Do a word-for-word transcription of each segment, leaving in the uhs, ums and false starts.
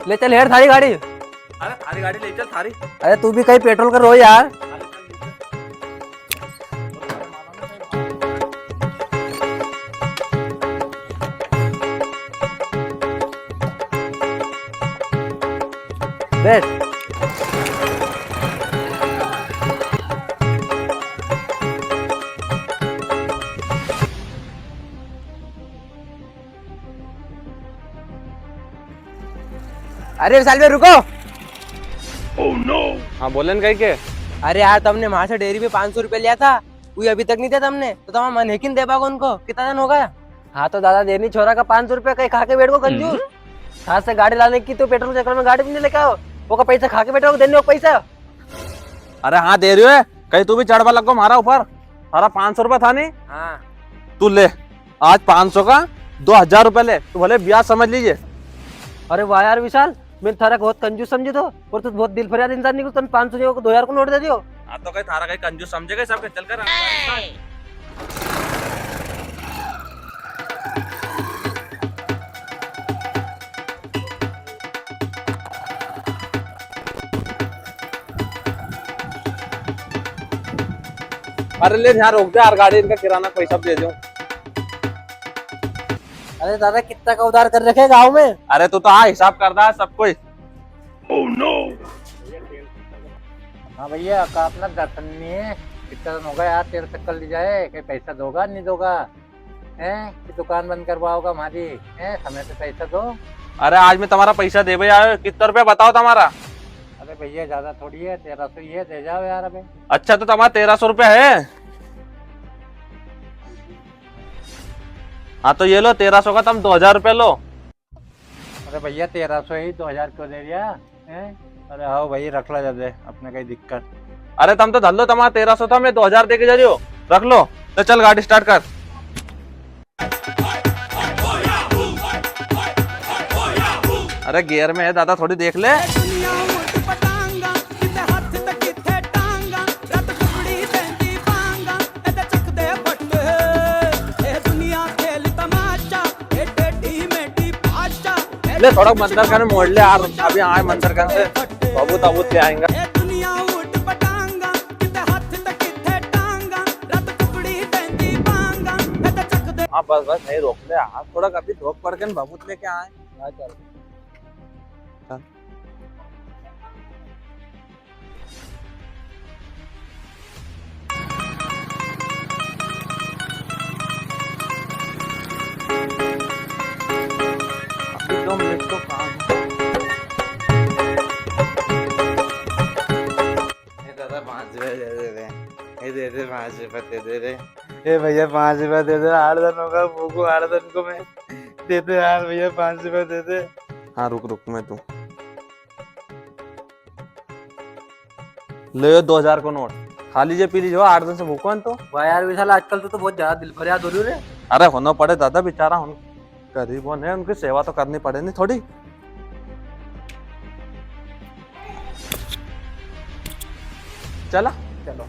ले चल हेर थारी गाड़ी। अरे थारी गाड़ी ले चल थारी। अरे तू भी कई पेट्रोल कर रो यार। बैठ। अरे विशाल भाई रुको। हाँ बोले न कई के। अरे यार, तमने मां से डेयरी पे पाँच सौ रुपया लिया था, वो अभी तक नी दिया तमने, तो तमारा मन है कि नी देबा को उनको? कितना दिन हो गया? हाँ तो दादा, देनी छोरा का पाँच सौ रुपया, कई खा के बैठ गो कंजूस। हम्म। थार से गाड़ी लाने की तो पेट्रोल के चक्कर में गाड़ी भी नी लेके आयो, वो का पैसा खा के बैठो, देनी हो पैसा। अरे हाँ दे रियो है, कई तू भी चढ़वा लग गो मारा ऊपर। थारा पाँच सौ रुपया था नी? हाँ। तू ले, आज पाँच सौ का दो हजार रुपया ले, तू भले ब्याज समझ लीजे। अरे वाह यार विशाल, मैं थारा बहुत कंजूस समझी थो, पर तू बहुत दिल फरियाद इंसान निकलो, तने पाँच सौ को दो हजार को नोट दे दियो। हाँ तो कई थारा कई कंजूस समझे कई सबके, चल कर। अरे ले, यहाँ रोक दे यार गाड़ी, इनका किराना पैसा दे दो। अरे दादा, कितना का उधार कर रखे गांव में? अरे तू तो हाँ हिसाब कर दा सब कोई। Oh no! हाँ भैया, का अपना दर्शन नहीं है, कितना दिन होगा यार, तेल शक्कर ली जाए, कई पैसा दोगा, नी दोगा? हैं? कि दुकान बंद करवाओगा हमारी? हैं? समय से पैसा दो। अरे आज मैं तमारा पैसा देवे आयो, कितना रुपया बताओ तमारा? अरे भैया, ज्यादा थोड़ी है, तेरह सौ ही है, दे जाओ यार अबे। अच्छा, तो तमारा तेरह सौ रुपया है? हाँ, तो ये लो, तेरह सौ का तम दो हजार रुपया लो। अरे भैया, तेरह सौ ही, दो हजार क्यों दे रिया? हैं? अरे हाओ भाई, रख ला जादे, अपने कई दिक्कत। अरे तम तो धर लो, तमारा तेरह सौ था, मैं दो हजार दे के जा रियो हूँ, रख लो। तो चल गाड़ी start कर। अरे gear में है दादा, थोड़ी देख ले। ले थोड़ा मंदिर कने मोड़ ले यार, अभी आए मंदिर कने से, भभूत अभूत ले आएंगे। हाँ बस बस, यहीं रोक ले यार, थोड़ा अभी धोक पड़ के भभूत लेके आए। हाँ, चल। चल। अभी दो मिनट को काम है। ए दादा, पाँच रुपया दे दे रे। ए दे दे, पाँच रुपया दे दे रे। ए भैया, पाँच रुपया दे दे, आठ दिन होगा भूखो, आठ दिन को मैं। दे दे यार भैया, पाँच रुपया दे दे। हाँ, रुक, रुक, मैं दूँ। ले यो दो हजार को नोट, खा लीजे, पी लीजे, आठ दिन से भूखो है तो। वाह यार विशाल, आजकल तो, तो बहुत ज्यादा दिल फरियाद हो रही रे। अरे होना पड़े दादा, बेचारा होन गरीब होन है, उनकी सेवा तो करनी पड़े नी थोड़ी। चला। चलो।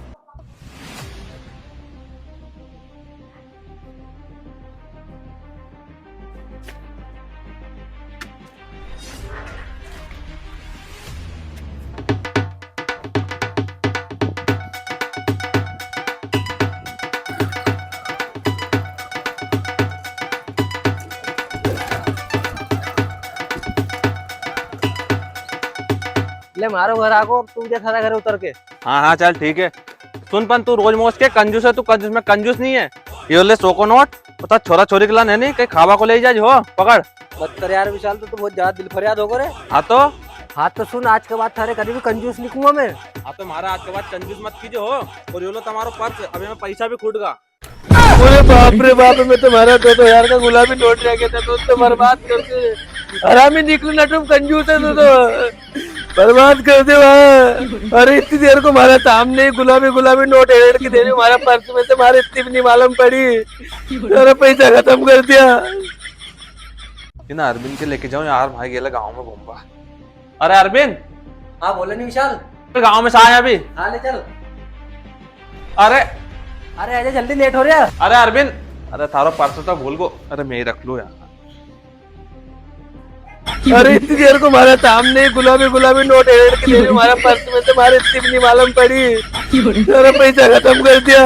ले, म्हारो घर आगो, तू जा थारा घर उतर के। हाँ, हाँ, चल, ठीक है। सुन, पण तू रोज मोज के कंजूस है, तू कंजूस में कंजूस नी है। यो ले सौ को नोट, बता छोरा छोरी के लाने नी, कई खावा को ले जाज हो, पकड़। मत कर यार विशाल, तू तो बहुत ज्यादा दिल फरियाद होगो रे। हाँ तो? हाँ तो सुन, आज के बाद थारे कभी भी कंजूस नी कूंगा मैं। हाँ तो म्हारा आज के बाद कंजूस मत कीजे हो। और यो लो तमारो पर्स, अभी में पैसा भी खुट गा। अरे बाप रे बाप, मैं तो म्हारा दो दो हजार का गुलाबी नोट रह गया था, तो उससे बर्बाद कर दे। हरामी निकल ना, तुम कंजूस है तू तो। बर्बाद कर दे वाह। अरे इतनी देर को म्हारा सामने ही गुलाबी गुलाबी नोट हेड़ के दे रही, म्हारा पर्स में से म्हारे इतनी भी नी मालूम पड़ी। सारा पैसा खत्म कर दिया। इना अरविंद के लेके जाऊं यार, भाई गेला गांव में घूमवा। अरे अरविंद। हाँ, बोले नी विशाल। गांव में से आया अभी। हाँ, ले चल। अरे। अरे आजा जल्दी, लेट हो रहा है। अरे अरविंद, अरे थारो पर्स तो भूल गो। अरे मैं ही रख लूं यार। अरे इतनी देर को मारा सामने ही गुलाबी गुलाबी नोट हेड़ के दे रही, मारा पर्स में से मारे इतनी भी नहीं मालूम पड़ी। सारा पैसा खत्म कर दिया।